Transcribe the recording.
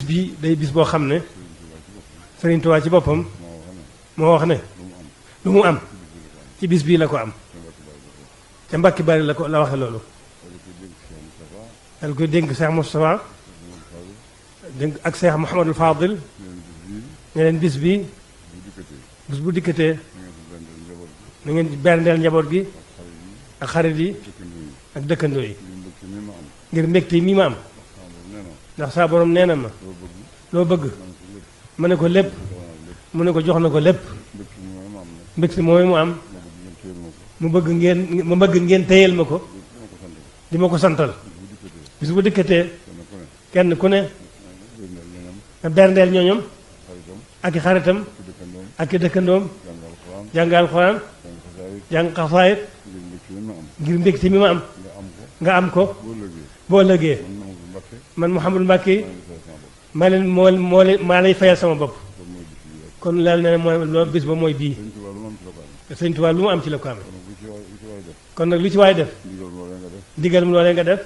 bii day bis boo xam ne Sëriñ Tuubaa ci boppam moo wax ne lu mu am ci bis bii la ko am ca Mbàkke Bari la waxe loolu dal koy dénk Cheikh Moustapha dénk ak Cheikh Mouhamadul Fadil ne leen bis bii bis bu dikkatee na ngeen berndeel njaboot gi ak xarit yi ak dëkkandoo yi ngir mbégte mi ma am ndax saa borom nee na ma loo bëgg mu ne ko lépp mu ne ko jox na ko lépp mbégte mooy mu am mu bëgg ngeen téyel ma ko di ma ko santal bis bu dikkatee kenn ku ne nga berndeel ñooñom ak i xaritam ak i dëkkandoom jàng alxuraan jàng xasaayit ngir mbégte mi ma am nga am ko boo ëllëgee man Mouhamadou Mbacké maa lay fayal sama bopp kon laal na ne mooy loolu bis ba mooy bii Sëñ Tuubaa lu mu am ci la ko amee kon nag lu ci waay def ndigal mu loolee nga def